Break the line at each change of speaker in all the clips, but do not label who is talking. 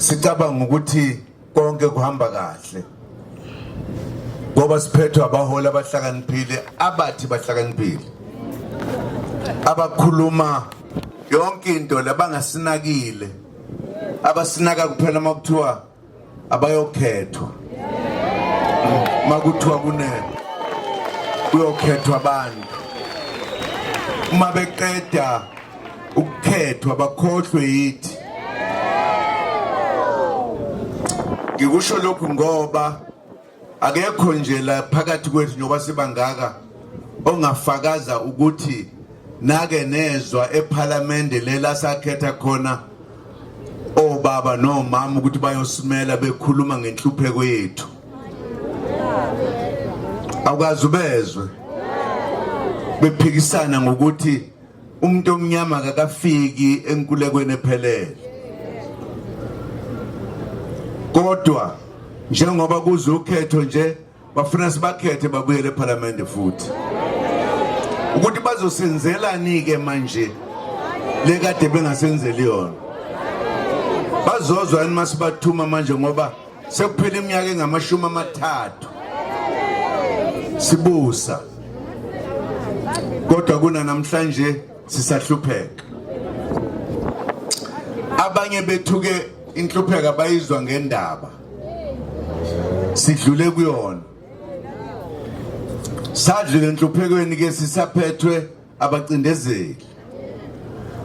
Sicabanga ukuthi konke kuhamba kahle ngoba siphethwe abaholi abahlakaniphile, abathi bahlakaniphile, abakhuluma yonke into labangasinakile, abasinaka kuphela uma kuthiwa abayokhethwa, makuthiwa kune kuyokhethwa abantu. Uma beqeda ukukhethwa bakhohlwe yithi. Ngikusho lokhu ngoba akekho nje la phakathi kwethu, njengoba sibangaka, ongafakaza ukuthi nake nezwa ephalamende lela sakhetha khona obaba nomama ukuthi bayosimela bekhuluma ngenhlupheko yethu. Awukaze ubezwe bephikisana ngokuthi umuntu omnyama akakafiki enkulekweni ephelele. Kodwa njengoba kuze ukhetho nje, bafuna sibakhethe babuyele ePhalamende futhi. Ukuthi bazosenzelani ke manje le kade bengasenzeli yona? Bazozwa yini masibathuma manje, ngoba sekuphela iminyaka engama-30 sibusa, kodwa kuna namhlanje sisahlupheka? Abanye bethu ke inhlupheka bayizwa ngendaba, sidlule kuyona, sadlule enhluphekweni ke sisaphethwe abacindezeli.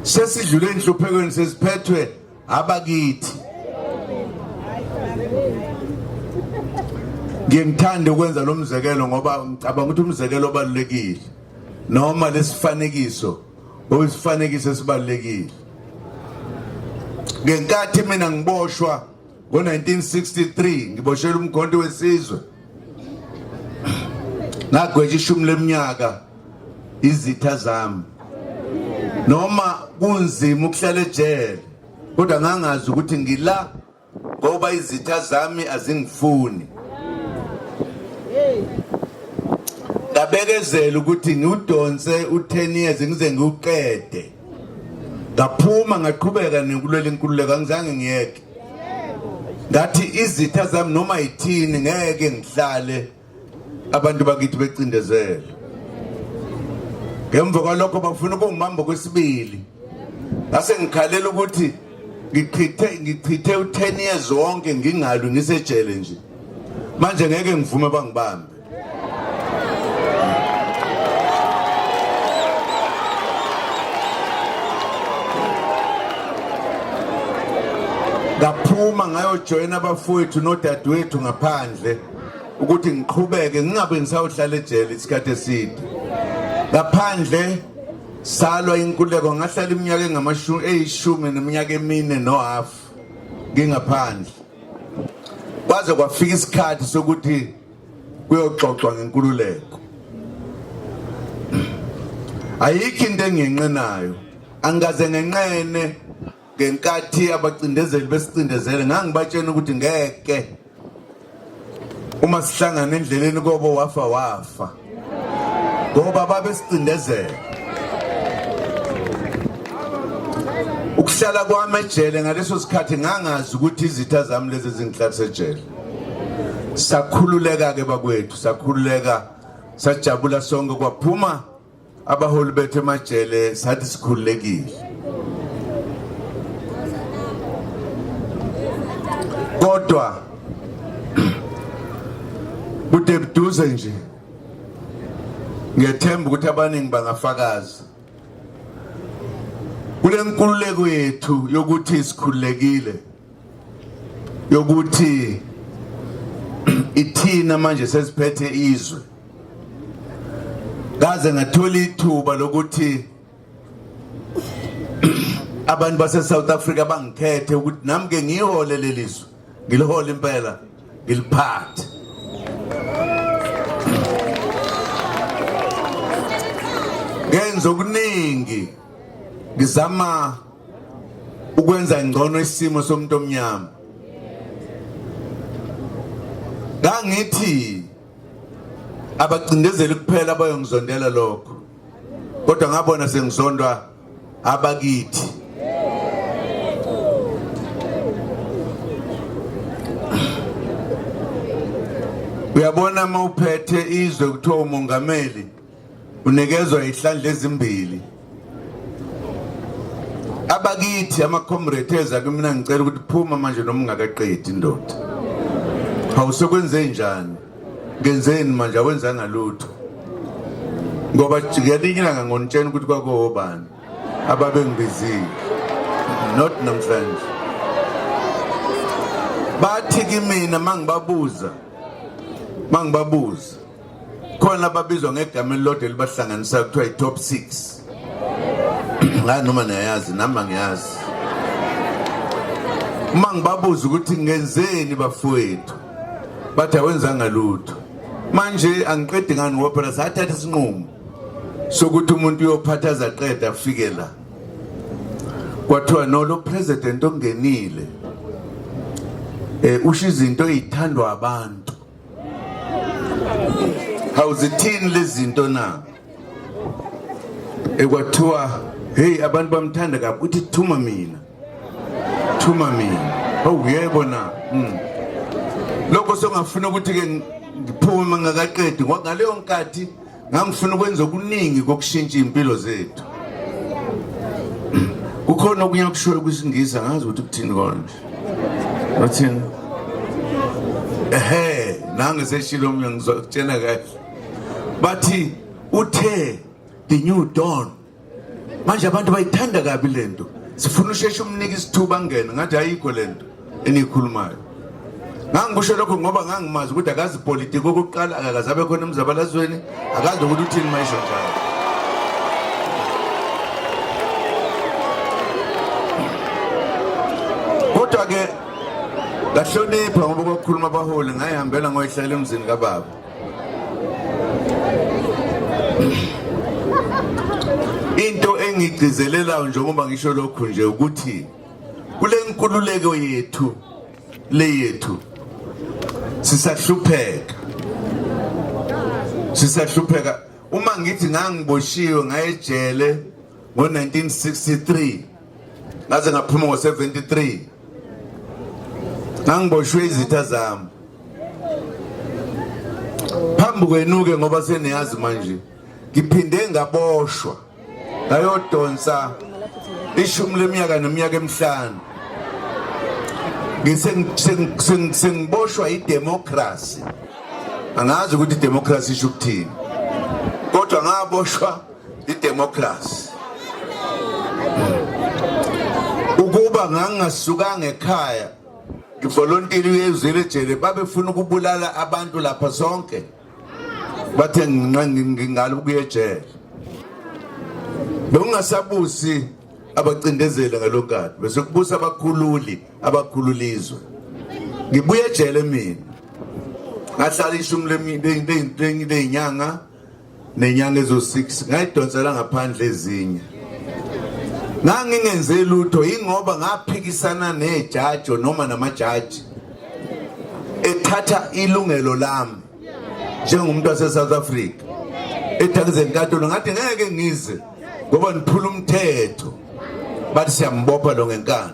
Sesidlule enhluphekweni sesiphethwe abakithi. Ngiye ngithande ukwenza lo mzekelo ngoba ngicabanga ukuthi umzekelo obalulekile, noma lesifanekiso oyisifanekiso esibalulekile. Ngenkathi mina ngiboshwa ngo-1963, ngiboshelwa uMkhonto weSizwe, ngagwetsha 10 leminyaka izitha zami. Noma kunzima ukuhlala ejele, kodwa ngangazi ukuthi ngila ngoba izitha zami azingifuni. Ngabekezela ukuthi ngiwudonse u-10 years ngize ngiwuqede. Ngaphuma, ngaqhubeka nekulwela inkululeko, angizange ngiyeke. Ngathi izitha zami noma yithini, ngeke ngihlale abantu bakithi becindezela. Ngemva kwalokho bafuna ukungibamba kwesibili, ngase ngikhalela ukuthi ngichithe u-10 years wonke ngingalwi, ngisejele nje, manje ngeke ngivume bangibambe. Ngaphuma ngayojoyina abafowethu nodadewethu ngaphandle ukuthi ngiqhubeke, ngingabe ngisawuhlala ejele isikhathi eside. Ngaphandle salwa inkululeko, ngahlala iminyaka engamashumi eyishumi neminyaka emine nohafu ngingaphandle, kwaze kwafika isikhathi sokuthi kuyoxoxwa ngenkululeko. Ayikho into engiyenqenayo, angikaze ngenqene. Ngenkathi abacindezeli besicindezele, ngangibatshena ukuthi ngeke, uma sihlangana endleleni kobo wafa wafa, ngoba babesicindezela. Ukuhlala kwami ejele ngaleso sikhathi, ngangazi ukuthi izitha zami lezi zingihlalise ejele. Sakhululeka ke bakwethu, sakhululeka, sajabula sonke, kwaphuma abaholi bethu emajele, sathi sikhululekile. Kodwa kude buduze nje, ngiyethemba ukuthi abaningi bangafakaza kule nkululeko yethu yokuthi sikhululekile, yokuthi ithina manje sesiphethe izwe. Kaze ngathola ithuba lokuthi abantu base South Africa bangikhethe ukuthi nami ke ngihole lelizwe, ngilihole impela, ngiliphathe. Ngenza okuningi ngizama ukwenza ngcono isimo somuntu omnyama. Ngangithi abacindezeli kuphela bayongizondela lokho, kodwa ngabona sengizondwa abakithi. Uyabona, uma uphethe izwe kuthiwa umongameli, unikezwa ihlandla ezimbili. Abakithi ama-comrade eza kumina, ngicela ukuthi phuma manje noma ungakaqedi, indoda. Hawu, sekwenze njani? Ngenzeni manje? Awenzanga lutho, ngoba ngelinye ilanga ngonitshela ukuthi kwakuwobani ababengibizile, not namhlanje. Bathi kimina mangibabuza, khona ababizwa ngegama elilodwa elibahlanganisa, kuthiwa i-top 6. Ngani noma niyayazi, nami angiyazi. Uma ngibabuza ukuthi ngenzeni bafowethu, bathi awenzanga lutho. Manje angiqedi ngani? Ngoba phela sathatha isinqumo sokuthi umuntu uyophatha azaqeda afike la. Kwathiwa no, lo president ongenile usho izinto ezithandwa abantu. Hawuzithini lezi zinto na? Ekwathiwa hey, abantu bamthanda kabi, uthi thuma mina, thuma mina. Oh yebo na. Lokho songafuna ukuthi ke ngiphume ngakaqedi, ngoba ngaleyo nkathi ngangifuna ukwenza okuningi kokushintsha impilo zethu. Kukhona okunye okushoyo kwisingisi, angazi ukuthi kuthini konje, bathini. Ehe, nange seshilo omunye, ngizokutshela kahle. Bathi uthe the new dawn. Manje abantu bayithanda kabi lento, sifuna usheshe umnike isithuba angene. Ngathi ayikho lento eniyikhulumayo. Ngangikusho lokho ngoba ngangimazi ukuthi akazi politiki okokuqala, akakaze abe khona emzabalazweni, akazi ukuthi uthini mayisho njalo. Kodwa ke ngahlonipha ngoba kwakukhuluma abaholi, ngayihambela ngoyihlala emzini kababa. Into engigcizelelayo njengoba ngisho lokhu nje ukuthi kule nkululeko yethu le yethu sisahlupheka, sisahlupheka. Uma ngithi ngangiboshiwe ngayejele ngo-1963 ngaze ngaphuma ngo-73, ngangiboshwe izitha zami phambi kwenu-ke, ngoba seniyazi manje. Ngiphinde ngaboshwa ngayodonsa 10 leminyaka neminyaka 5. Ngisengiboshwa idemocracy, angazi ukuthi idemocracy isho ukuthini, kodwa ngaboshwa idemocracy. Ukuba ngangingasukanga ekhaya ngivolontiye uyezwile ejele, babefuna ukubulala abantu lapha sonke, bathe ngingalo ukuya ejele. Bekungasabusi abacindezeli ngalokade, bese kubusa abakhululi, abakhululizwe. Ngibuye ejele mina, ngahlala 10 leyinyanga nenyanga ezo-6, ngayidonsela ngaphandle ezinye. Ngangingenze lutho, ingoba ngaphikisana nejaji noma namajaji ethatha ilungelo lami njengomuntu wase-South Africa, ethakize enkantolo. Ngathi ngeke ngize ngoba niphula umthetho. Bathi siyambopha lo ngenkani.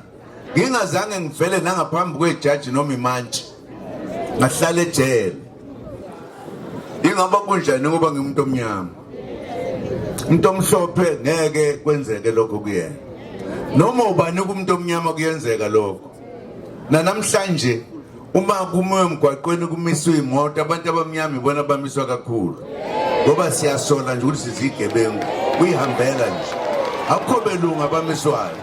Ngingazange ngivele nangaphambi kwejaji noma imantshi, ngahlala ejele. Ingaba kunjani? Ngoba ngimuntu omnyama. Umuntu omhlophe ngeke kwenzeke lokho kuyena, noma ubani kumuntu omnyama kuyenzeka lokho. Nanamhlanje uma kumiwe emgwaqweni, kumiswe imoto, abantu abamnyama ibona bamiswa kakhulu, ngoba siyasola nje ukuthi sizigebengu, kuyihambela nje. Akukho belungu abamiswayo,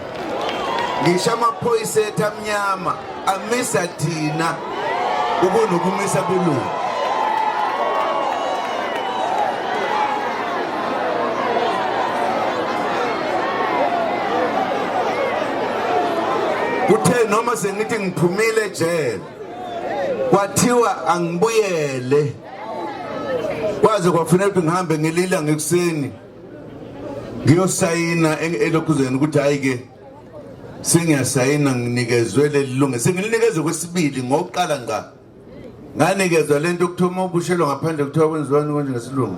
ngisho amaphoyisa ethu amnyama amisa thina ukunokumisa belungu. Kuthe noma sengithi ngiphumile ejele, kwathiwa angibuyele, kwaze kwafuneka ukuthi ngihambe ngelila ngekuseni ngiyosayina elokhuzeni ukuthi hayi ke, sengiyasayina, nginikezwe leli lungelo. Sengilinikezwe kwesibili. Ngokuqala nga nganikezwa lento kuthiwa uma ubushelwa ngaphandle, kuthiwa kwenziwani konje ngesilungu,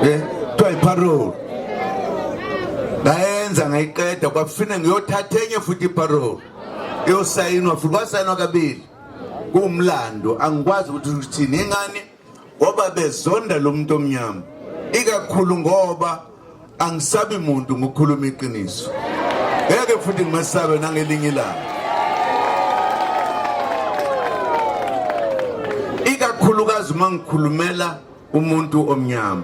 kuthiwa iparole. Ngayenza ngayiqeda, kwafuna ngiyothatha enye futhi iparole, iyosayinwa futhi, kwasayinwa kabili. Kuwumlando, angikwazi ukuthi uthini ingani ngoba bezonda lo muntu omnyama, ikakhulu ngoba angisabi muntu ngokukhuluma iqiniso. Ngeke futhi ngimesabe nangelinye ilanga. Ikakhulukazi uma ngikhulumela umuntu omnyama.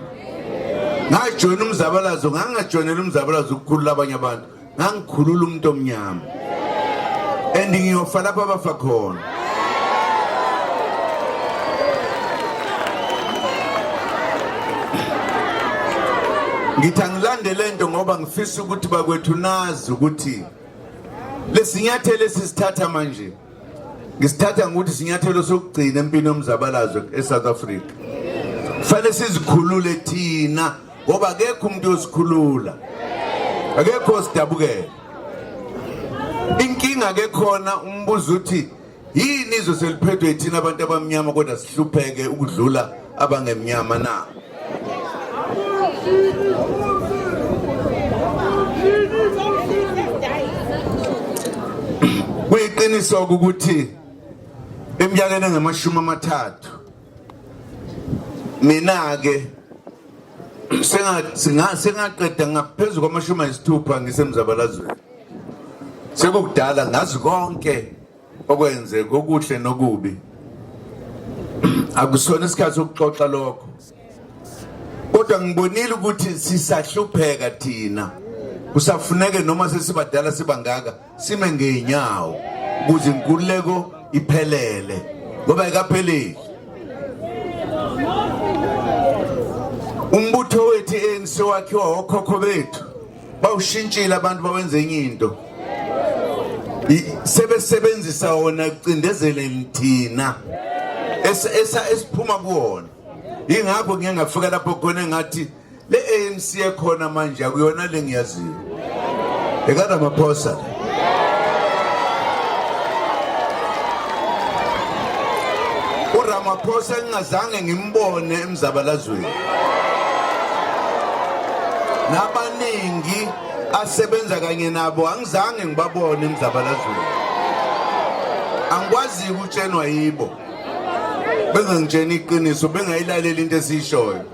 Ngajoyina umzabalazo, ngangajoyinela umzabalazo ukukhulula abanye abantu, ngangikhulula umuntu omnyama. And ngiyofa lapho abafa khona. Ngithi angilande lento ngoba ngifisa ukuthi bakwethu nazi ukuthi lesinyathelo esisithatha manje ngisithatha ngokuthi sinyathelo sokugcina empini yomzabalazo eSouth Africa. Kufanele sizikhulule thina ngoba akekho umuntu osikhulula, akekho osidabukela. Inkinga ke khona umbuzo uthi yini izwe seliphethwe yithina abantu abamnyama kodwa sihlupheke ukudlula abangemnyama na? Kuyiqiniso ukuthi eminyakeni engamashumi 30 mina ke sengaqeda ngaphezu kwamashumi 6 ngisemzabalazweni. Sekukudala ngazi konke okwenzeka, okuhle nokubi. Akusona isikhathi sokuxoxa lokho, kodwa ngibonile ukuthi sisahlupheka thina, kusafuneke noma sesibadala sibangaka sime ngeenyawo ukuze inkululeko iphelele, ngoba ikapheleli. Umbutho wethu i-ANC wakhiwa okhokho bethu, bawushintshile abantu bawenza enye into, sebesebenzisa wona ekucindezeleni thina esiphuma kuwona. Yingakho ngiye ngafika lapho khona engathi le ANC ekhona manje akuyona le ngiyaziyo ekaRamaphosa. URamaphosa ngingazange ngimbone emzabalazweni, nabaningi asebenza kanye nabo angizange ngibabone emzabalazweni. Angikwazi ukutshenwa yibo bengangitsheni iqiniso, bengayilaleli into esiyishoyo.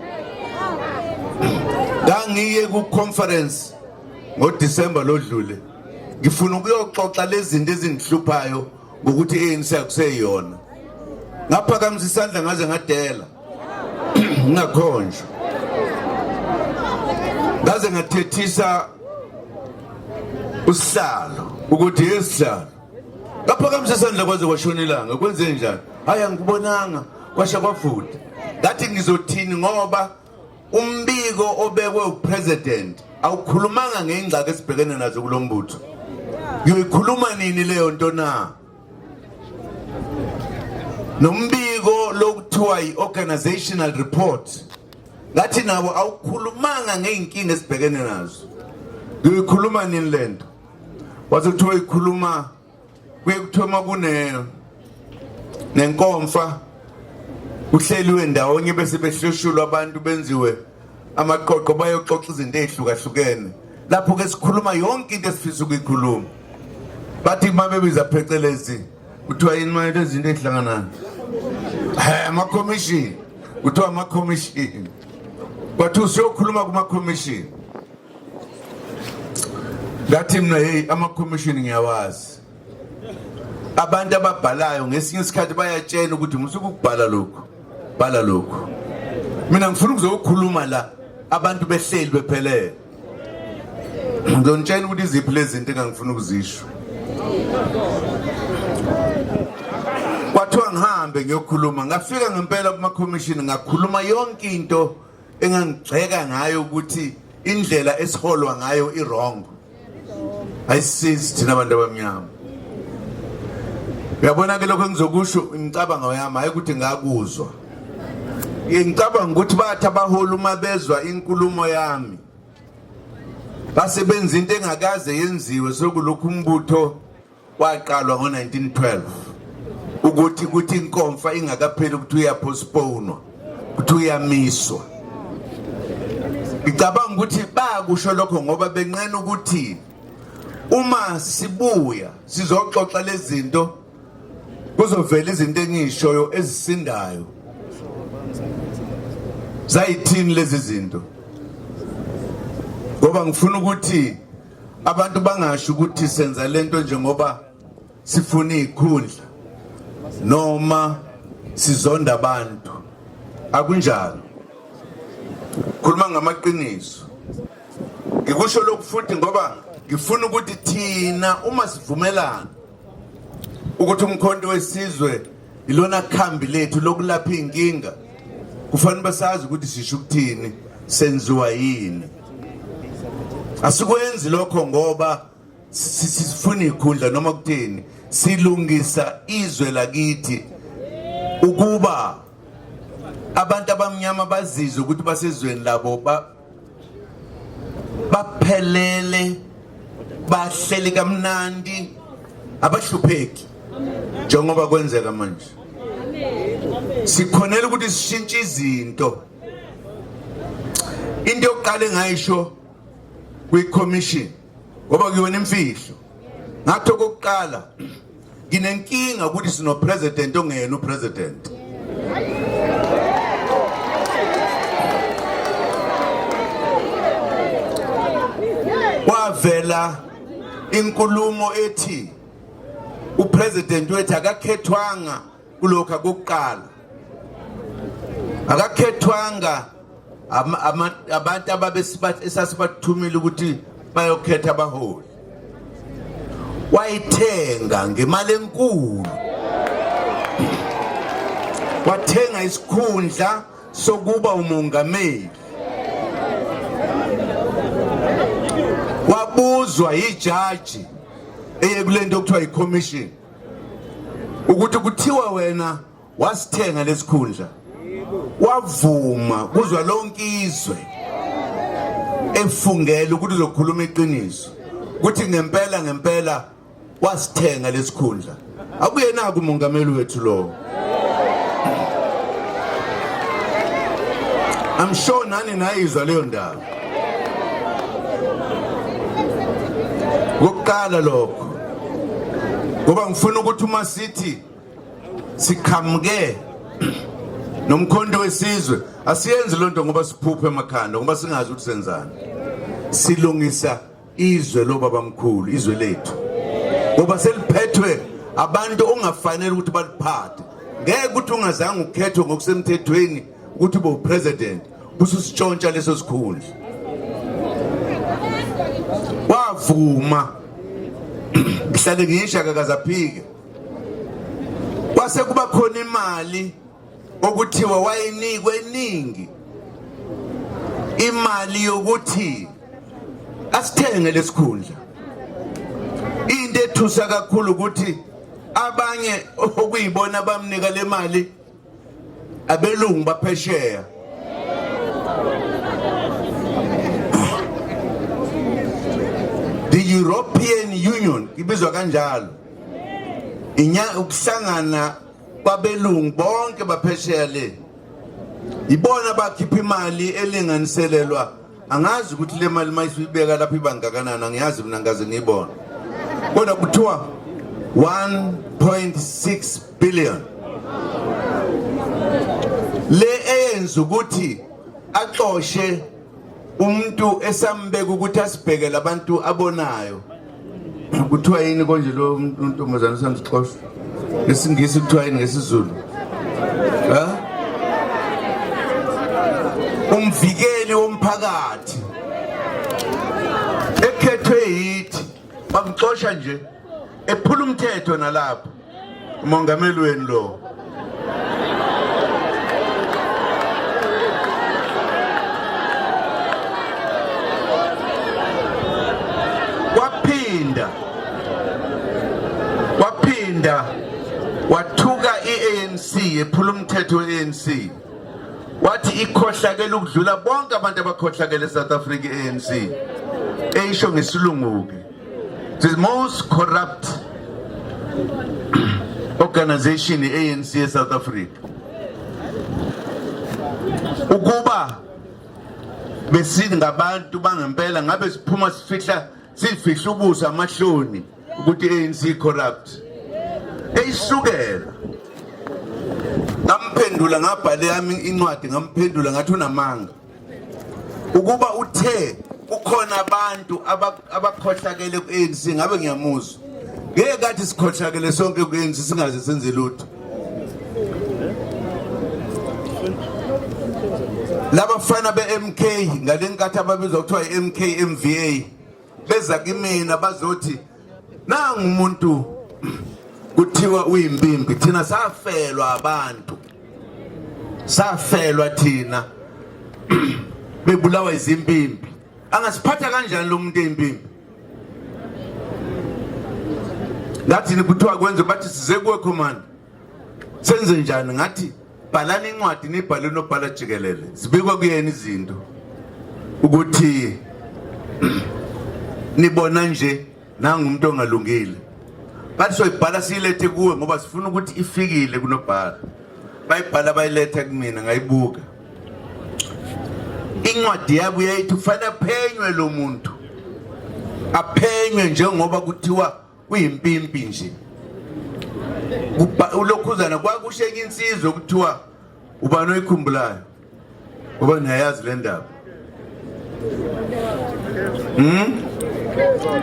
Ngangiye ku-conference ngoDisemba lodlule, ngifuna ukuyoxoxa lezi zinto ezingihluphayo ngokuthi i-ANC akuseyona. Ngaphakamisa isandla ngaze ngadela ngingakhonjwa, ngaze ngathethisa usihlalo ukuthi yesihlalo. Ngaphakamisa isandla kwaze kwashona ilanga. Kwenze njani? Hayi, angikubonanga, kwasha kwavuta. Ngathi ngizothini ngoba umbiko obekwe upresident awukhulumanga ngengxaki esibhekene nazo kulo mbutho. Ngiyoyikhuluma nini leyo nto na? Nombiko lokuthiwa i-organizational report, ngathi nawo awukhulumanga ngey'nkinga esibhekene nazo. Ngiyoyikhuluma nini lento? Waze kuthiwa ikhuluma, kuye kuthiwa kune nenkomfa kuhleliwe ndawonye bese behlushulwa abantu benziwe amaqoqo bayoxoxa izinto ezihlukahlukene. Lapho ke sikhuluma yonke into esifisa ukuyikhuluma. Bathi uma bebiza phecelezi kuthiwa yini manje lezi zinto ezihlanganayo? He, ama-commission, kuthiwa ama-commission, kwathi usiyokhuluma kuma-commission. Ngathi mina, hey, ama-commission ngiyawazi, abantu ababhalayo ngesinye isikhathi bayatshena ukuthi musuke ukubhala lokhu, bhala lokhu. Mina ngifuna ukuzokhuluma la abantu behleli bephelele. Ngizonitshela ukuthi iziphi lezi zinto engangifuna ukuzisho. Kwathiwa ngihambe ngiyokhuluma, ngafika ngempela kuma-commission, ngakhuluma yonke into engangigxeka ngayo ukuthi indlela esiholwa ngayo i-wrong, ayisisizi thina abantu abamnyama. Uyabona ke, lokho engizokusho imicabango yami, hayi ukuthi ngakuzwa. Ngicabanga ukuthi bathi abaholi uma bezwa inkulumo yami basebenza into engakaze yenziwe sokulokhu umbutho waqalwa ngo-1912, ukuthi kuthi inkomfa ingakapheli ukuthi uyapostponwa, ukuthi uyamiswa. Ngicabanga ukuthi bakusho lokho ngoba benqena ukuthi uma sibuya sizoxoxa lezi zinto. Kuzovela izinto engishoyo ezisindayo. Zayithini lezi zinto? Ngoba ngifuna ukuthi abantu bangasho ukuthi senza lento njengoba sifuna izikhundla noma sizonda abantu. Akunjalo. Khuluma ngamaqiniso. Ngikusho lokhu futhi ngoba ngifuna ukuthi thina uma sivumelana ukuthi uMkhonto weSizwe ilona khambi lethu lokulapha inkinga, kufanele basazi ukuthi sisho ukuthini, senziwa yini. Asikwenzi lokho ngoba sifuna ikhundla noma kuthini, silungisa izwe lakithi ukuba abantu abamnyama bazizwe ukuthi basezweni labo, baphelele, bahleli kamnandi, abahlupheki njengoba kwenzeka manje. Sikhonela ukuthi sishintshe izinto. Into yokuqala engayisho kwi-commission, ngoba kuyona imfihlo, ngathi okokuqala nginenkinga ukuthi sino president ongeyena upresident. Kwavela inkulumo ethi upresident wethu akakhethwanga kulokhu akokuqala, akakhethwanga abantu ababesasibathumile ukuthi bayokhetha abaholi, wayithenga ngemali enkulu, wathenga isikhundla sokuba umongameli. Wabuzwa yijaji eye kulento okuthiwa i-commission ukuthi kuthiwa wena wasithenga lesikhundla, wavuma kuzwa lonke izwe efungela ukuthi uzokhuluma iqiniso ukuthi ngempela ngempela wasithenga lesikhundla. Akuyena umongameli wethu lo. I'm sure nani nayizwa leyo ndaba. Kokuqala lokho, ngoba ngifuna ukuthi uma sithi siqhamuke noMkhonto weSizwe, asiyenzi lonto ngoba siphuphe emakhanda, ngoba singazi ukuthi senzani. Silungisa izwe lobabamkhulu, izwe lethu, ngoba seliphethwe abantu ongafanele ukuthi baliphathe. Ngeke ukuthi ungazange ukhethwe ngokusemthethweni ukuthi ube upresident bususitshontsha leso sikhundla. Wavuma, ngihlale ngisho akakazaphike. Kwase kuba khona imali okuthiwa wayinikwe eningi, imali yokuthi asithenge lesikhundla. Into ethusa kakhulu ukuthi abanye okuyibona bamnika le mali abelungu baphesheya. The European Union ibizwa kanjalo, inya ukuhlangana kwabelungu bonke baphesheya le, ibona bakhipha imali elinganiselelwa, angazi ukuthi le mali mayisuyibeka lapha ibangakanani, angiyazi mina, ngaze ngiyibona, kodwa kuthiwa 1.6 billion le eyenza ukuthi axoshe umuntu esambeka ukuthi asibheke labantu abonayo. Kuthiwa yini konje lo ntombazane osamsixosha ngesingisi? Kuthiwa yini ngesiZulu? Ha, umvikeli womphakathi ekhethwe yithi, bamxosha nje ephula umthetho nalapho. Umongameli wenu lo. Kwaphinda wathuka i-ANC, ephula umthetho we-ANC, wathi ikhohlakele ukudlula bonke abantu abakhohlakele eSouth Africa i-ANC, eyisho ngesilungu-ke, the most corrupt organization i-ANC eSouth Africa. Ukuba besingabantu bangempela ngabe siphuma sifihla sifihla ubuso, amahloni ukuthi i-ANC corrupt. Eyisukela. Ngamphendula ngabhala yami incwadi ngamphendula ngathi unamanga. Ukuba uthe kukhona abantu abakhohlakele ku-ANC ngabe ngiyamuzwa. Ngeke kathi sikhohlakele sonke ku-ANC singaze senze lutho. Labafana be-MK ngalenkathi ababizwa kuthiwa i-MK MVA beza kimina bazothi nangu umuntu kuthiwa uyimpimpi, thina safelwa abantu, safelwa thina bebulawa izimpimpi. Angasiphatha kanjani lo muntu eyimpimpi? Ngathi kuthiwa kwenze, bathi size kuwe commander, senze njani? Ngathi bhalani incwadi nibhale unobhala jikelele, zibikwa kuyena izinto ukuthi nibona nje nangu umuntu ongalungile. Bathi soyibhala siyilethe kuwe ngoba sifuna ukuthi ifikile kunobhala. Bayibhala bayiletha kumina, ngayibuka incwadi yabo, yayithi kufanele aphenywe lo muntu, aphenywe njengoba kuthiwa uyimpimpi nje. Ulokhuzana kwakusho enye insizwa kuthiwa ubani oyikhumbulayo, ngoba niyayazi le ndaba.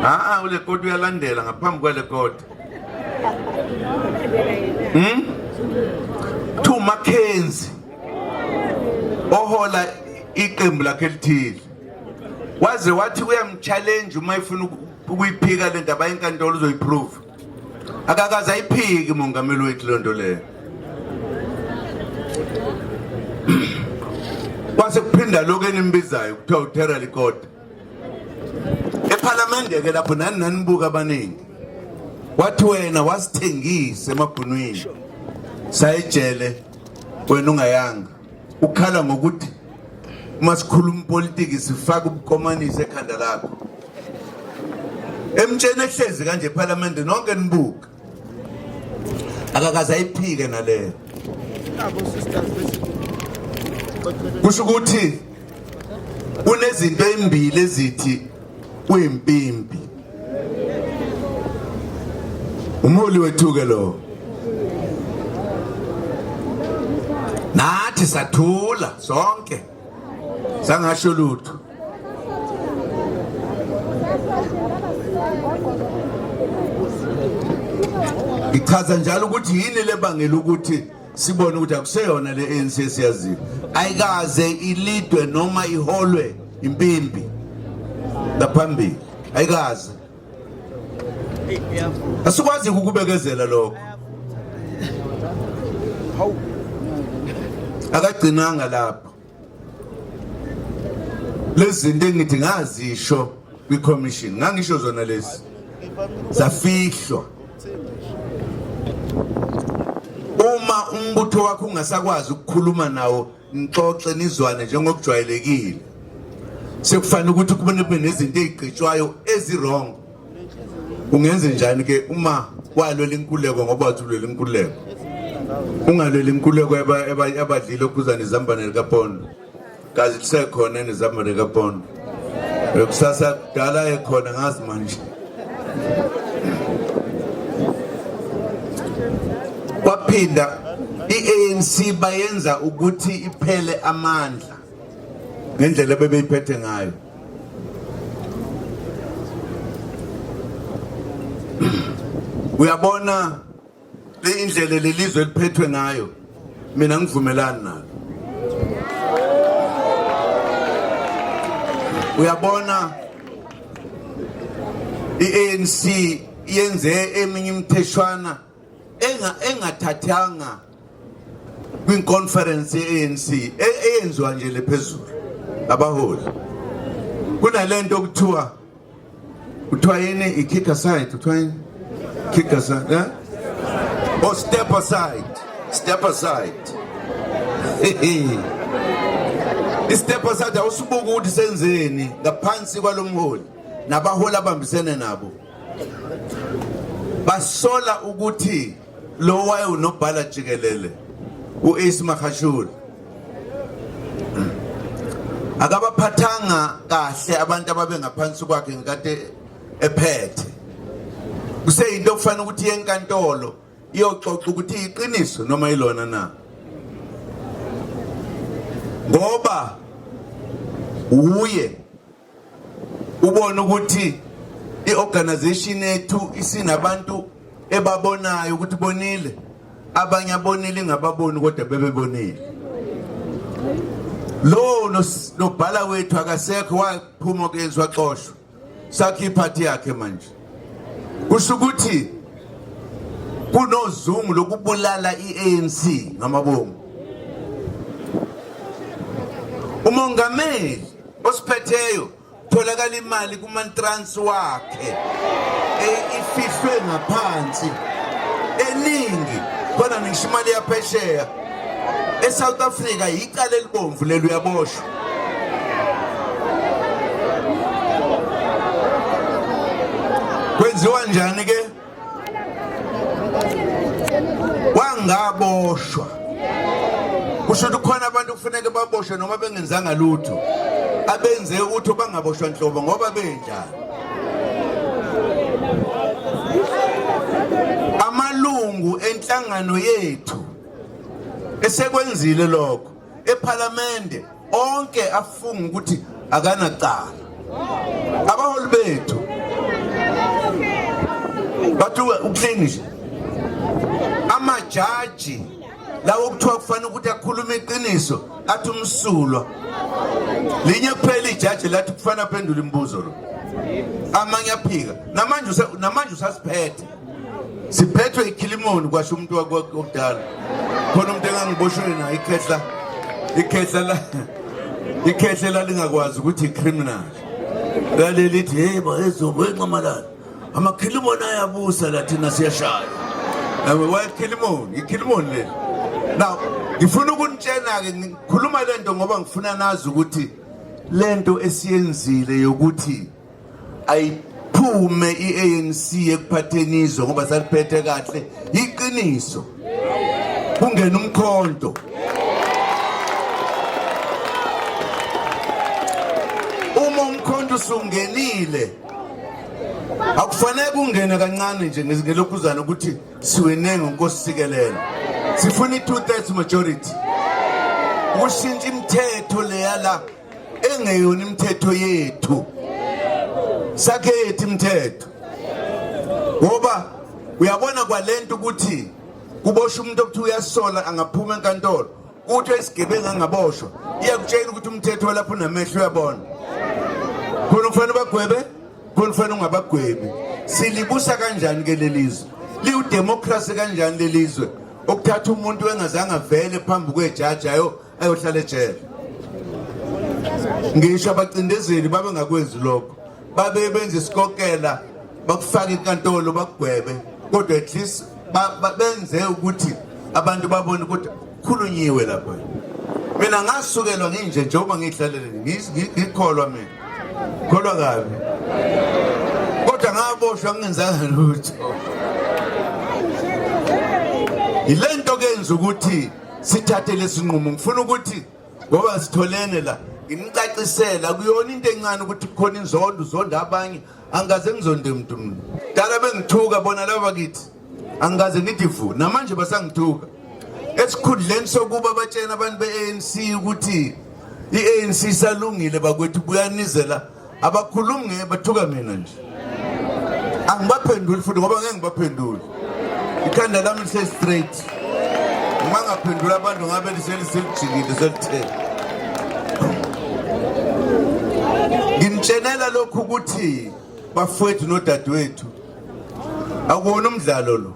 Ah, ule koti uyalandela ngaphambi kwale koti. Thu Mackenzie ohola iqembu lakhe elithile waze wathi uyamchallenge uma efuna ukuyiphika le ndaba enkantolo, uzoyiprove. Akakaze ayiphiki mongameli wethu le nto leyo. Kwase kuphinda lokhu enimbizayo kuthiwa uTerra Lekota ephalamende ke lapho nani nanibuka abaningi, wathi wena wasithengisa emabhunwini sayejele wena ungayanga, ukhala ngokuthi uma sikhuluma politiki sifaka ubukomanisi ekhanda lakho. Emtsheni ehlezi kanje ephalamende nonke nibuka, akakaze ayiphike naleyo. Kusho ukuthi kunezinto ezimbili ezithi uyimpimpi. Umholi wethu ke lo, nathi sathula sonke sangasho lutho. Ngichaza njalo ukuthi yini lebangela ukuthi sibone ukuthi akuseyona le ANC esiyaziyo, ayikaze ilidwe noma iholwe impimpi ngaphambili, ayikaze. Asikwazi ukukubekezela lokho. Akagcinanga lapho, lezi zinto engithi ngazisho kwi-commission, ngangisho zona lezi zafihlwa. Uma umbutho wakho ungasakwazi ukukhuluma nawo nixoxe nizwane njengokujwayelekile, sekufanele ukuthi kube nezinto ezigqitshwayo ezi-wrong. Ungenze njani ke uma walwela inkululeko ngoba wathi ulwela inkululeko, ungalwela inkululeko yabadlile okhuzane izambane likapondo? Kazi lisekhona nezambane likapondo kusasa, kudala ekhona ngazi manje. Kwaphinda i-ANC bayenza ukuthi iphele amandla ngendlela ebebeyiphethe ngayo. Uyabona le indlela lelizwe eliphethwe ngayo, mina ngivumelani nalo. Uyabona i-ANC yenze eminye imitheshwana engathathanga kwinconference ye-ANC eyenziwa nje lephezulu abaholi. Kunalento kuthiwa kuthiwa yini, i-kick aside, kuthiwa yini, kick aside, eh? Oh, step aside, step aside. I-step aside awusibuka ukuthi senzeni ngaphansi kwalomholi nabaholi abambisene nabo. Basola ukuthi lo wayewunobhala jikelele u-Ace Magashule akabaphathanga kahle abantu ababengaphansi kwakhe ngikade ephethe. Kuseyinto okufanele ukuthi yenkantolo. Iyoxoxa ukuthi iqiniso noma ilona na. Ngoba uye ubona ukuthi iorganization yethu isinabantu ebabonayo ukuthi bonile, abanye abonile ingababoni kodwa bebebonile. Lo nobhala wethu akasekho, waphuma kuyenziwa xoshwa, sakhe iphathi yakhe manje. Kusho ukuthi kunozungu lokubulala iANC ngamabomu. Umongameli osiphetheyo tholakala imali kumantrans wakhe ifihlwe ngaphansi eningi khona, ngisho imali yaphesheya. ESouth Africa yicala elibomvu lelo, uyaboshwa. Kwenziwa njani ke? Wangaboshwa, kusho ukuthi kukhona abantu kufuneka baboshwe noma bengenzanga lutho, abenze utho bangaboshwa nhlobo ngoba benjani. Amalungu enhlangano yethu esekwenzile lokho ePhalamende onke afunga ukuthi akanacala. Abaholi bethu bathi uclean nje. Amajaji lawo kuthiwa kufanele ukuthi akhulume iqiniso athi umsulwa. Linye kuphela ijaji lathi kufanele aphendule imibuzo lo, amanye aphika. Namanje namanje usasiphethe, siphethwe ikhilimoni, kwasho umuntu wakudala. Khona umuntu engangiboshwe naye, ikhehla, ikhehla la, ikhehla lalingakwazi ukuthi icriminal, lalelithi, "Hey bayezobo enxamalala, amakhilimoni ayabusa la, thina siyashaya." Yabo, wayekhilimoni, ikhilimoni leli. Now ngifuna ukunitshena-ke, ngikhuluma lento ngoba ngifuna nazi ukuthi lento esiyenzile yokuthi ayiphume i-ANC ekuphatheni izwe ngoba saliphethe kahle iqiniso, kungena umkhonto. Uma umkhonto usungenile, akufanele kungene kancane nje ngelokhuzana ukuthi siwine ngenkosi sikelela. Sifuna i-2/3 majority ukushintsha imithetho leya la engeyona imithetho yethu, sakhe yethu imithetho. Ngoba uyabona kwalento ukuthi kuboshwa umuntu okuthiwa uyasola angaphuma enkantolo, kuthi isigebengu angaboshwa, iyakutshela ukuthi umthetho walapho unamehlo, uyabona khona kufanele bagwebe, khona kufanele ungabagwebi. Silibusa kanjani ke lelizwe? Liwudemocracy kanjani lelizwe okuthatha umuntu engazange avele phambi kwejaji ayo ayohlala ejele? Ngisho abacindezeli babengakwenzi lokho, babe benza isikokela, bakufaka inkantolo, bakugwebe, kodwa at least benze ukuthi abantu babone ukuthi khulunyiwe lapha. Mina ngasukelwa nginje njengoba ngihlalele, ngikholwa mina, kholwa kabi, kodwa ngaboshwa ngingenzanga lutho. Yilento kenza ukuthi sithathe lesinqumo. Ngifuna ukuthi ngoba sitholene la nginicacisela, kuyona into encane ukuthi kukhona inzondo, uzonda abanye. Angikaze ngizonde umuntu mina. Dala bengithuka bona laba bakithi, angikaze ngithi vu, namanje basangithuka. Esikhundleni sokuba batshena abantu be-ANC ukuthi i-ANC isalungile bakwethu, buyanizela, abakhulumi ngeke, bathuka mina nje. Angibaphenduli futhi ngoba ngeke ngibaphendule, ikhanda lami lise straight. Uma ngaphendula abantu ngabe liselijikile selithele. Nginitshenela lokhu ukuthi bafowethu nodadewethu, akuwona umdlalo lo.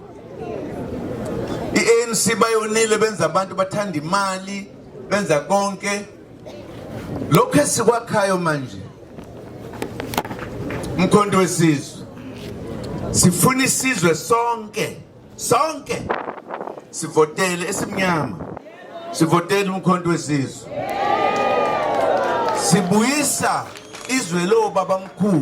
I-ANC bayonile, benza abantu bathanda imali, benza konke lokho esikwakhayo manje. Umkhonto wesizwe, sifuna isizwe sonke, sonke sivotele esimnyama, sivotele umkhonto wesizwe, sibuyisa izwe lo babamkhulu.